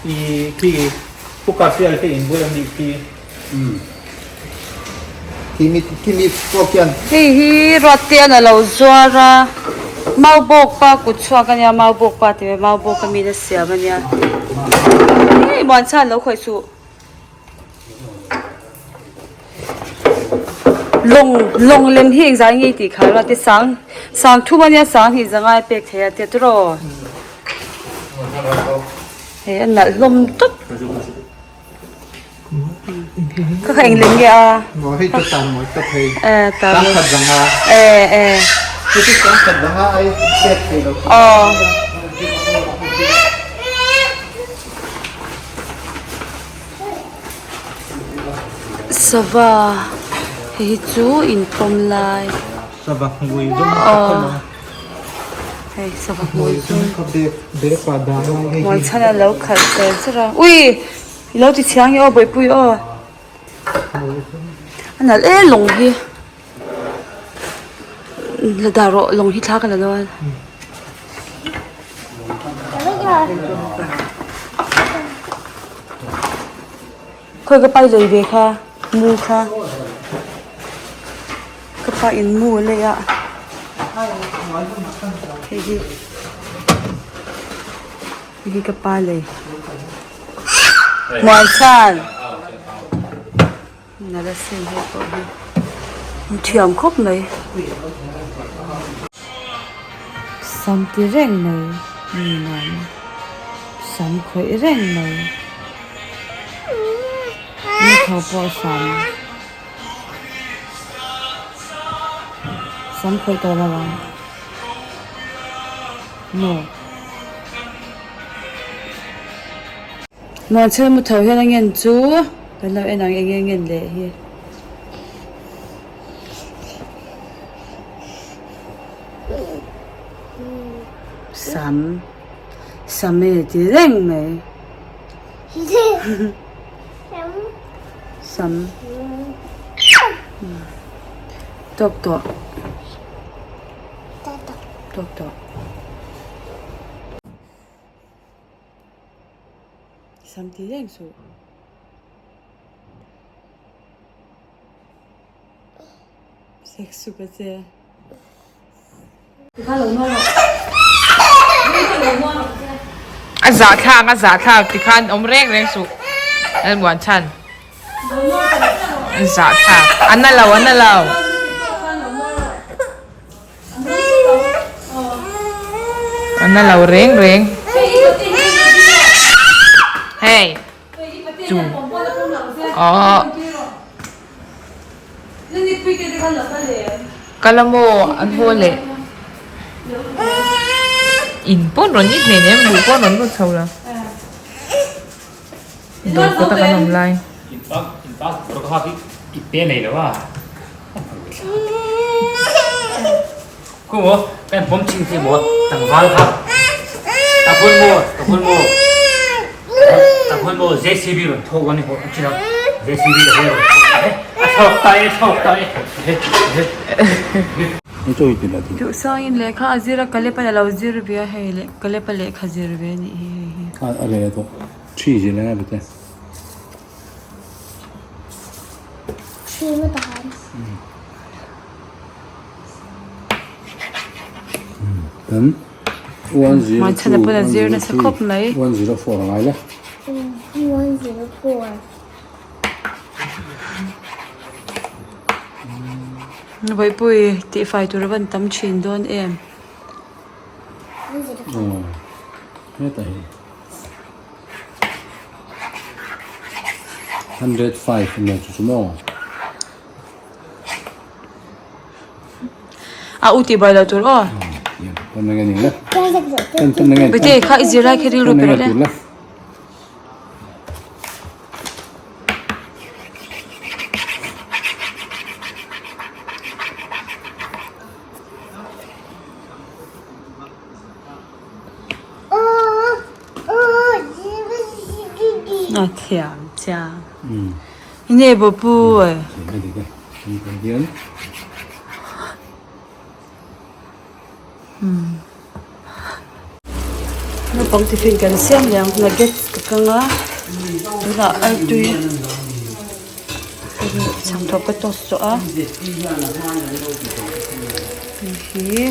I khi Pu Karfial te in bul a nih khi. Khi mi pawh khian. Hei hi Ruattean a lo zuar a, Maubawk pa kut chhuak a nia, Maubawk pa tih mai Maubawk a min a siam a nia. Hei Muanchhan lo khawih suh. Lawng lawng lem hi engzah nge i tih kha Ruatte sang sang thum a nia sang hnih zangai a pek thei a tia tiraw. Hei a nalh hlawm tawp. Ka kha eng lem nge a? Maw hei chu tan mawi tawp hei. Eh tan. Sang khat zanga. Eh eh. Chu chu sang khat zanga ai pek thei lo. Aw. Sava hei hi chu inpawm lai. Sava hmui zum ka khawm ang. Hei sava hmui zum. Ka bek bek ah dah lai hei hi. Muanchhan a lo khalh tel char a. Ui! I lo ti chhiang i aw Bawihpui aw. A nalh e lawng hi. La dah rawh lawng hi thla ka la dawn. Khawi ka pai lei ve kha mu kha ka pa in mu a lei a hei hi hei hi ka pa lei Muanchhan nala sin hei pawh hi an thiam khawp mai sam ti reng mai mi nuam sam khawih reng mai ni tho pawh sam sam khawih tawh lo ang maw. Muanchhel mu tho hian a ngen chu kan lo en ang eng nge ngen leh hi. Sam sam e ti reng mai sam tawk tawh tawk tawh. Sam ti reng suh. Sek suh ka che. Tikha lo nuar rawh. Lo nuar rawh che. A zah thlak a zah thlak tikhan awm reng reng suh. Lalmuan chhan. A zah thlak. A na lo a na lo. A na lo reng reng. Hei. Chu. Aww. Kal a maw an haw leh. In pawn rawn i hnen em buh pawn rawn lut chho lo. Dawr kawt a kan awm lai. Duhsangin lehkha a zir a Kalepa a lo zir ve a hei leh Kalepa lehkha zir ve a nih hi hei hi. Thi zil anga bete. Thi ngawt a han. Kan 102 Hmaichhan a pawn a zir nasa khawp mai. 104 a ngai le. 104. Vawipui tihfai tur a van tam thin dawn em. Aw hetah hi. 105 emaw chu chu maw? A u tih buai lo tur aw. Bete kha i zir lai khi rilru pe rawh le. A thiam chiang. Enge bo pu e. Naupang tiffin kan siam leh ang nuggets ka kang a tunah artui chhangthawp ka toast tawh a hei hi.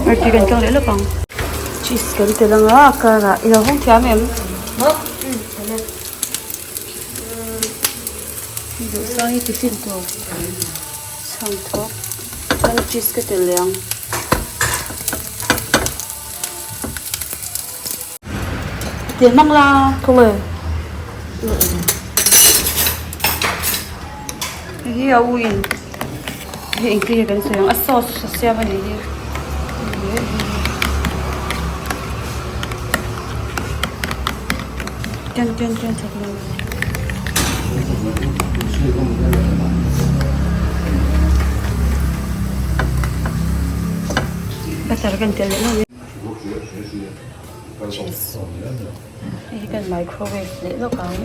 Artui kan kang leh lawk ang cheese kan tel ang a a karah i lo hawng thiam em? Duhsang hi tiffin tur chhang thawk chuan cheese ka tel leh ang. Tel mang la khawnge hei hi a u in hei engtin nge kan sawi ang a sauce a siam a nih hi. Ken ken ken chak lo. Butter kan tel leh lo. Cheese. Hei hi kan microwave leh lawk ang.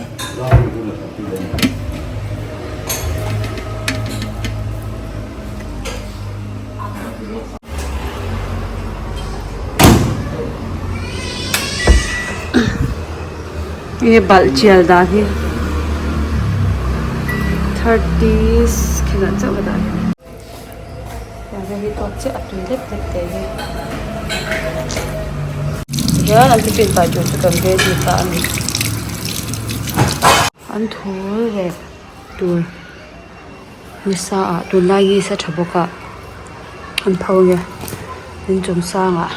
Hei balh tial dan hi 30 khinah chauh ka dah hi. Tiang vel hi tawk chiah a tui lek lek teh hi. Tihian an tiffin pai tur chu kan ready ta a ni. An thul rep tur nisa ah tunlai nisa tha bawk a an pho nge inchung sangah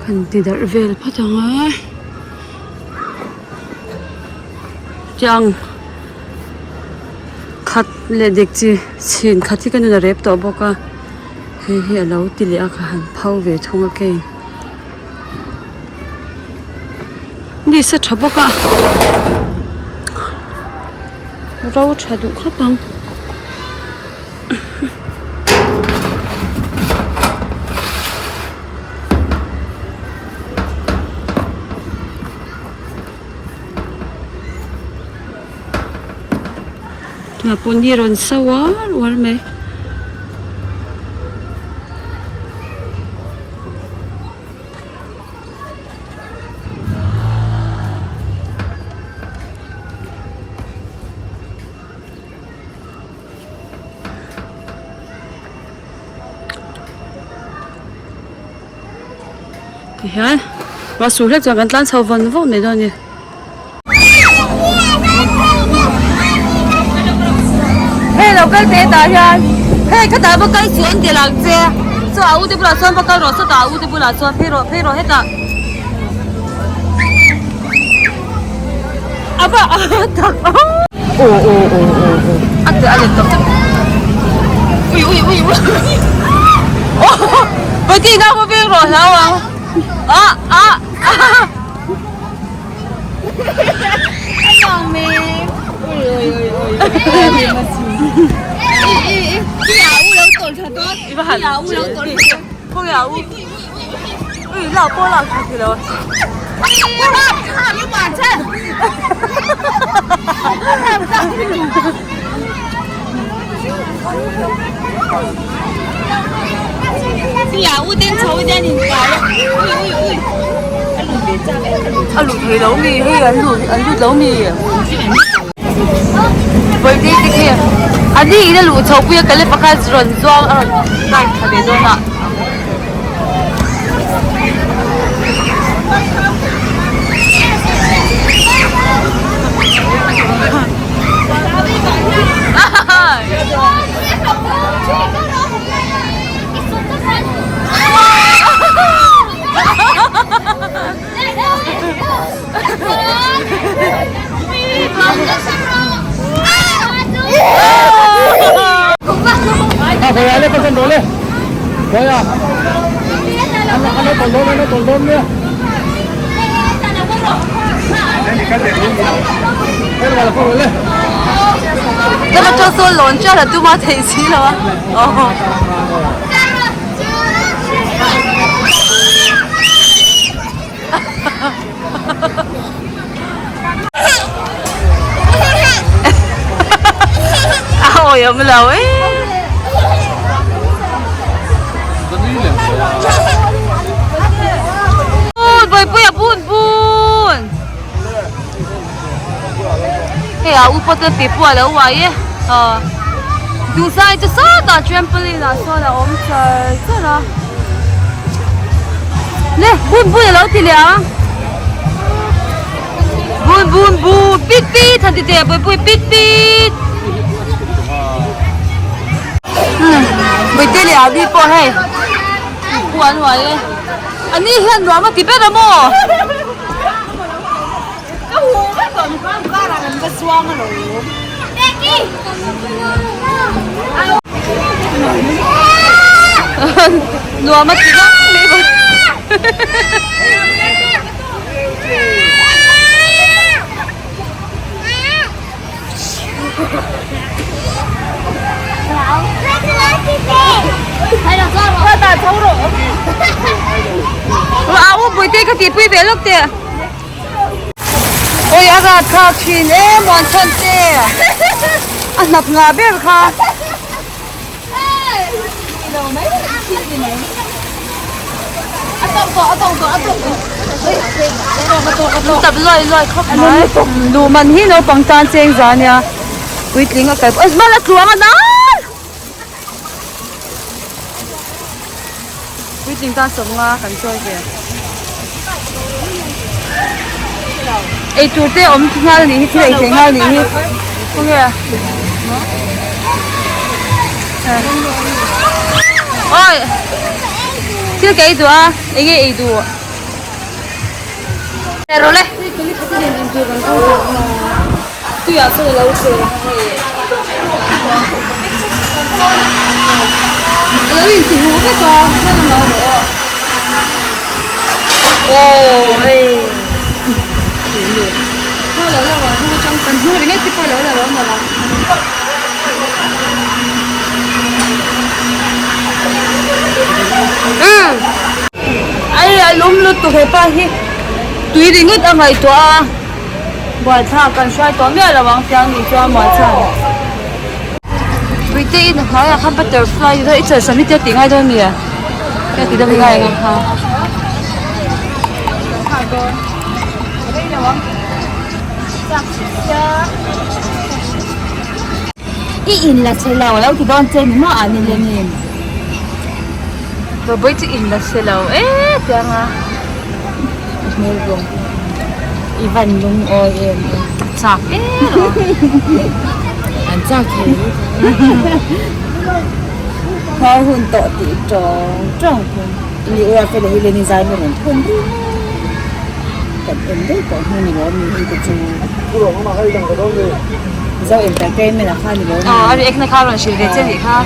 kan ti darh vel phawt ang a tiang khat leh dik chi chhin khat hi ka nun a rep tawh bawk a hei hi a lo ti leh a ka han pho ve thung a kei. Nisa tha bawk a ro tha duh khawp ang. Tunah pawh ni rawn sa uar uar mai. Tihian ruah sur hlek chuan kan tlan chho vawn vawn mai dawn a ni. Hei lo kal teh tah hian hei khatah va kal suh an ti lang che chaw a u te bulah chuan va kal rawh sawtah a u te bulah chuan phei rawh phei rawh hetah a va a tak aw aw aw aw aw a ti a let tawh ui ui ui ui aw Pati nau va veng rawh hlau ang a a a. A luh thei lo mi hei an luh an lut lo mi birthday te khi a ni in a luh chho pui a ka le pakhat rawn zuang a rawn climb thla ve dawn a. awm lo e. Bun Bawihpuia bun bun. Hei a upa te pipu a lo uai e aw duhzai chu sawtah trampoline ah sawn a awm char char a le bun bun a lo ti leh ang bun bun bun pit pit han ti teh buaipui pit pit Bawihte leh Abi pawh hei pu an uai e ani hian nuam a ti ber a maw. Ka hu vek tawh ni khan car ah kan va chuang alawm. Nuam a ti vak mai bawk. Au Puite ka tihpui ve lawk teh. Awi a rat thlak thin e muan chhan te a hnap ngah ber kha. Tap luai luai khawp mai luh man hi naupang tan cheng za nia puitling a kal pawh mal a tluang a nan puitling tan sawmnga kan chawi ve eitur te awm nghal anih hi thil ei theih nghal anih hi khawnge awi thil ka ei duh a enge ei duh rawh le tuiah sawn alo cheng a hei alo inti huh vek a hman a lo aw. Aw hei kan hnu ringawt te pawh alo la lo mawlh ang. Ai a lum lutuk hepa hi tui ringawt a ngaihtuah a buaithlak kan hruai tawh miah lo ang tiang nih chuan mualchhan Puite in a hnuaiah khan butterfly i chalsam hi tia tih ngai dawn mi a tia tih dawn ngai ang kha. I in la chhe lo lo ti dawn che ni maw ah ni lengin Babawi chu in la chhe lo e tiang a hmel bawk i van lungawi em em chak em an chak thei Khau hun tawh tih tawng tawng thung ni u a fela hi leni zai mai rawn thun kan en daih tawh hnu ni lawm ni hei te chu Zo entertainment ah khan ni lawm ni aw a react na kha rawn hrilh ve che nih kha.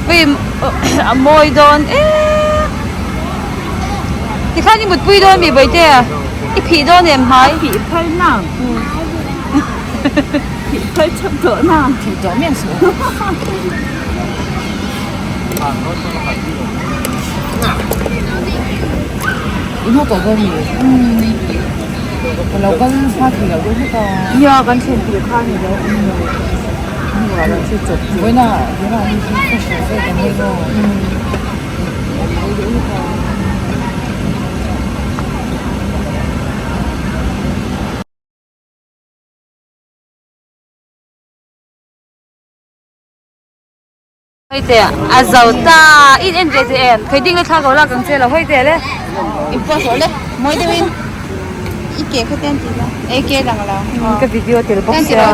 Hei a mawi dawn em tikhan i mutpui dawn mi Bawihte i phih dawn em hmai phih phal nang phih phal chap tawh nang phih tawh miah suh in haw tawh dawn mi ka lo kal hma thei lo deuh hlek a nia kan thlen tir kha a ni lo vawiina vawiina mi hi ka hrilh vek ang em aw Hei teh a zo ta in en ve che em thei ding la thla ko lak ang che lo hei teh le in post rawh le mawi deuh in i ke kha ten tih la e ke lang la ka video tel bawk sia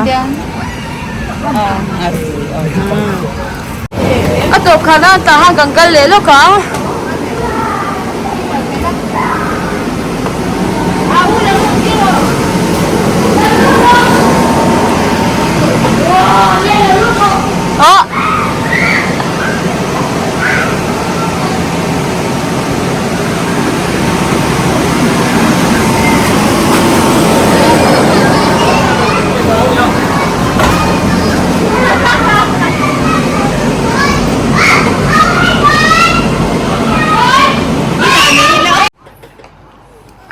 a tawp khan a tah khan kan kal leh lawk ang.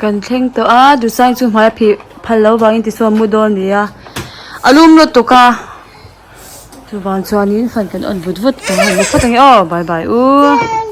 Kan thleng tawh a Dusang chu hmai a phih phal lo vangin tichuan mu dawn a ni a a lum lutuk a chuvang chuanin fan kan on vut vut kan han mu phawt ang e aw bye bye u.